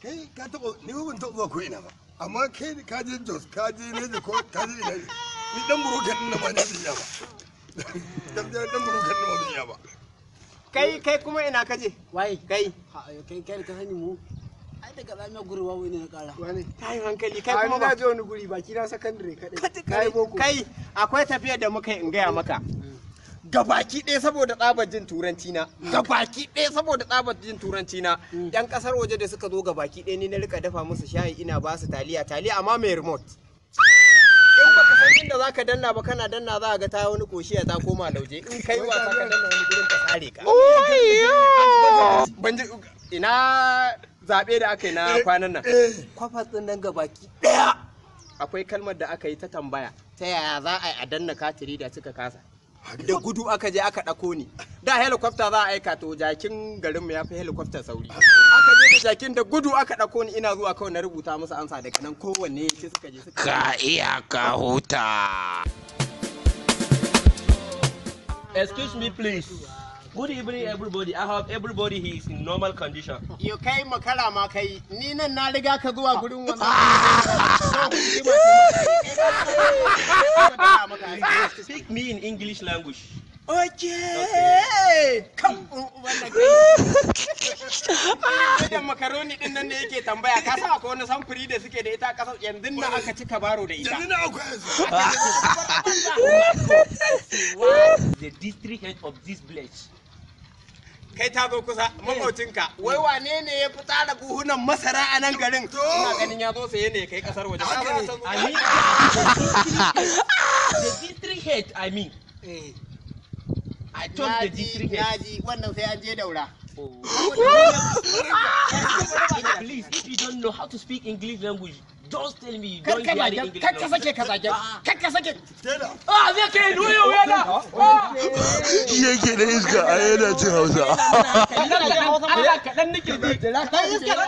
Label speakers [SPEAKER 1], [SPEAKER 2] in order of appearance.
[SPEAKER 1] Kai ka taɓa ni ban taɓa zuwa ko ina ba. Amma kai ka je Jos, ka je Neja ko ka je ina ne. Ni dan burokan din ba ne iya ba. Dan burokan din ba iya ba.
[SPEAKER 2] Kai kuma ina ka je?
[SPEAKER 3] Waye?
[SPEAKER 2] Kai.
[SPEAKER 3] Kai kai ka sani mu. Ai daga zamiya guri wawo ne na kara.
[SPEAKER 4] Wane?
[SPEAKER 2] Kai hankali kai kuma ba.
[SPEAKER 4] Na je wani guri baki na sakandare kadai. Kai boko.
[SPEAKER 2] Kai akwai tafiyar da muka yi in gaya maka. Gabaki ɗaya saboda tsabar jin turanci na. Gabaki ɗaya saboda tsabar jin turanci na. Yan kasar waje da suka zo gabaki ɗaya ni na rika dafa musu shayi ina ba su taliya taliya amma mai remote. In baka san inda zaka danna ba kana danna za ga ta wani koshiya ta koma lauje in kai wasa ka danna wani gurin ta sare ka. Ban ji ina zaɓe da aka yi na kwanan nan. Kwafas ɗin nan gabaki ɗaya akwai kalmar da aka yi ta tambaya ta yaya za a yi a danna katiri da suka kasa. Da gudu aka je aka ɗako ni. Da helicopter za a aika to jakin garinmu ya fi helicopter sauri. Aka je da jakin da gudu aka ɗako ni ina zuwa kawai na rubuta musu amsa daga nan kowanne ya ce suka je suka.
[SPEAKER 5] Ka iya ka huta.
[SPEAKER 6] Excuse me please. Good evening everybody. I hope everybody here is in normal condition.
[SPEAKER 2] Yo kai makara ma kai ni nan na riga ka zuwa gurin wannan.
[SPEAKER 6] Speak me in English language.
[SPEAKER 2] Okay. Kam wannan kai. Da makaroni din nan ne yake tambaya ka san akwai wani samfuri da suke da ita kasar yanzu nan aka cika baro da ita.
[SPEAKER 1] Yanzu na akwai yanzu.
[SPEAKER 6] The district head of this village.
[SPEAKER 2] Kai ta zo kusa makocinka wai wane ne ya fi tsara buhunan masara a nan garin? Ina ganin ya zo saye ne kai kasar waje.
[SPEAKER 6] I mean, the district head, I mean. I told the district head.
[SPEAKER 2] Naji wannan sai an je daura.
[SPEAKER 6] Please, if you don't know how to speak English language, just tell me you don't hear the English
[SPEAKER 2] Kar ka
[SPEAKER 6] language.
[SPEAKER 2] sake ka zage. Kar ka sake.
[SPEAKER 6] Ah, zai kai nuyo yana.
[SPEAKER 5] Shi yake da iska a yana cin Hausa.
[SPEAKER 6] Allah kaɗan nake ji.
[SPEAKER 2] Kai iska.